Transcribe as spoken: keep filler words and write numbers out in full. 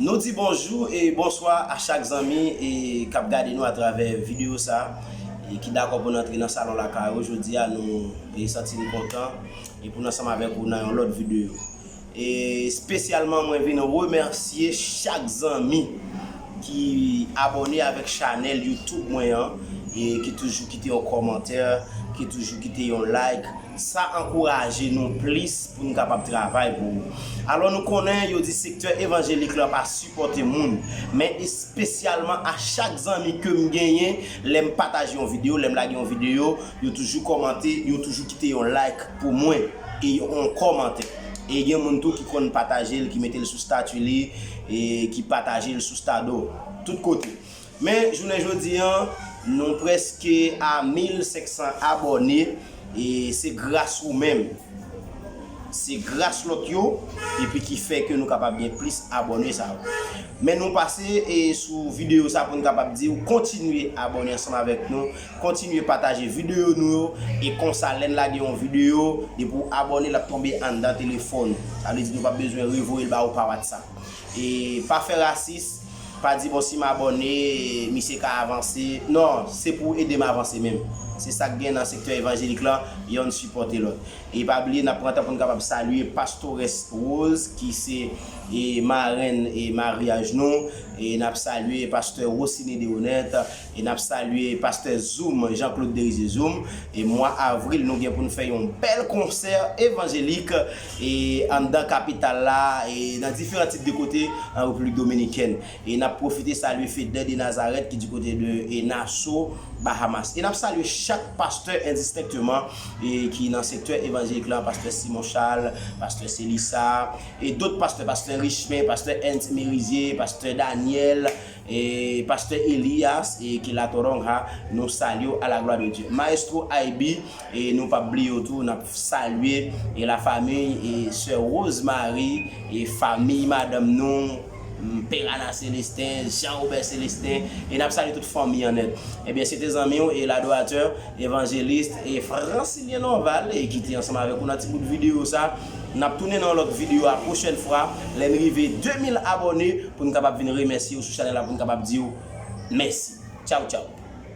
Nou di bonjou e bonswa a chak zanmi e k ap gade nou atravè videyo sa e ki dakò pou n antre nan salon lakay ou. Jodi a nou e santi n kontan e pou n ansanm avèk ou nan yon lòt videyo. E espesyalman mwen vin remèsye chak zanmi ki abòne avèk chanèl YouTube mwen an e ki toujou kite yon kòmantè, ki toujou kite yon like. Sa ankouraje nou plis pou n kapab travay pou ou. Alò nou konnen yo di sektè evanjelik lan pa sipòte moun, men espesyalman a chak zanmi ke m genyen, lè m pataje yon videyo, lè m lage yon videyo, yo toujou kòmante, yo toujou kite yon like pou mwen e yon kòmantè. E gen moun tou ki konn pataje l, ki mete l sou stati li, e ki pataje l sou stado, tout kote. Men jounen jodi an, nou prèske a mil senk san abòne e se gras ou menm. Se gras lòt yo epi ki fè ke nou kapab gen plis abòne sa yo. Men nou pase e sou videyo sa pou n kapab di w kontinye abòne ansanm avèk nou, kontinye pataje videyo nou yo e konsa lè n lage yon videyo, depi w abòne l ap tonbe anndan telefòn. Sa vle di nou p ap bezwen revoye l ba ou pa WhatsApp. E pa fè rasis, pa di bon si m abòne, misye ka avanse. Non, se pou ede m avanse menm. Se sa k gen nan sektè evanjelik lan, yonn sipòte lòt. E pa bliye n ap pran tan pou n kapab salye Pastores Rose ki se e marenn e maryaj nou. E n ap salye Pastè Rosiny Deronette. E n ap salye Pastè Zoom, Jean Claude Derizier Zoom. E mwa avril nou gen pou n fè yon bèl konsè evanjelik e anndan kapital la e nan diferan tit de kote an Repiblik Dominikèn. E n ap pwofite salye Fedè de Nazarèt ki di kote de e Nassau, Bahamas. E n ap salye chak pastè endistenkteman e ki nan sektè evanjelik lan, pastè Simon Charles, pastè Selisa, e dòt pastè, pastè Richemond, pastè Ernst Merizier, pastè Daniel, e pastè Elias e ki la Toronja, nou salye w a la glwa de Dye. Maestro Aibi, e nou p ap bliye w tou, n ap salye e la famiy e sè Rosemary e famiy madanm nou, m, Perana Celestin, Jean Robert Celestin, e n ap salye tout fanmi an nèt. Ebyen, se te zanmi w e ladoratè, evanjelis e Francilien Norval e ki te ansanm avèk ou nan ti bout videyo sa. N ap tounen nan yon lòt videyo a pwochèn fwa. Lè n rive de mil abòne, pou n kapab vin remèsye w sou chanèl la, pou n kapab di w mèsi. Tchaw, tchaw.